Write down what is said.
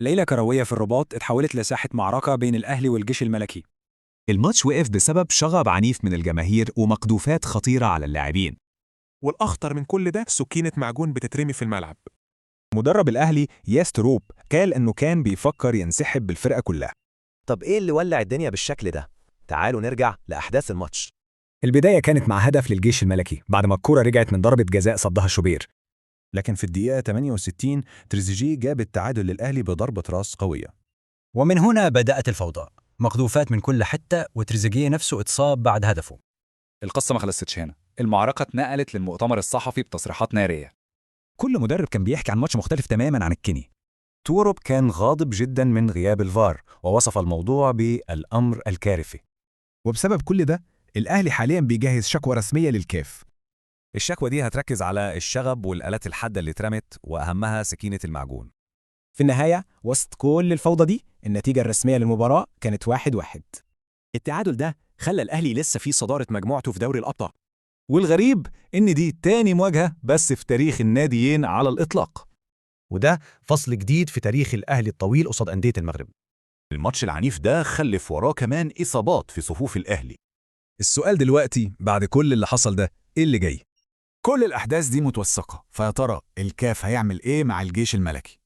ليلة كروية في الرباط اتحولت لساحة معركة بين الأهلي والجيش الملكي. الماتش وقف بسبب شغب عنيف من الجماهير ومقذوفات خطيرة على اللاعبين. والأخطر من كل ده سكينة معجون بتترمي في الملعب. مدرب الأهلي ياس توروب قال إنه كان بيفكر ينسحب بالفرقة كلها. طب إيه اللي ولع الدنيا بالشكل ده؟ تعالوا نرجع لأحداث الماتش. البداية كانت مع هدف للجيش الملكي بعد ما الكرة رجعت من ضربة جزاء صدها شوبير. لكن في الدقيقة 68 تريزيجيه جاب التعادل للأهلي بضربة راس قوية. ومن هنا بدأت الفوضى، مقذوفات من كل حتة، وتريزيجيه نفسه اتصاب بعد هدفه. القصة ما خلصتش هنا، المعركة اتنقلت للمؤتمر الصحفي بتصريحات نارية. كل مدرب كان بيحكي عن ماتش مختلف تماما عن التاني. توروب كان غاضب جدا من غياب الفار ووصف الموضوع بالأمر الكارثي. وبسبب كل ده الأهلي حاليا بيجهز شكوى رسمية للكاف. الشكوى دي هتركز على الشغب والآلات الحادة اللي اترمت، وأهمها سكينة المعجون. في النهاية وسط كل الفوضى دي النتيجة الرسمية للمباراة كانت 1-1. التعادل ده خلى الأهلي لسه في صدارة مجموعته في دوري الأبطال. والغريب إن دي تاني مواجهة بس في تاريخ الناديين على الإطلاق. وده فصل جديد في تاريخ الأهلي الطويل قصاد أندية المغرب. الماتش العنيف ده خلف وراه كمان إصابات في صفوف الأهلي. السؤال دلوقتي بعد كل اللي حصل ده، إيه اللي جاي؟ كل الأحداث دي متوثقة، فيا ترى الكاف هيعمل إيه مع الجيش الملكي؟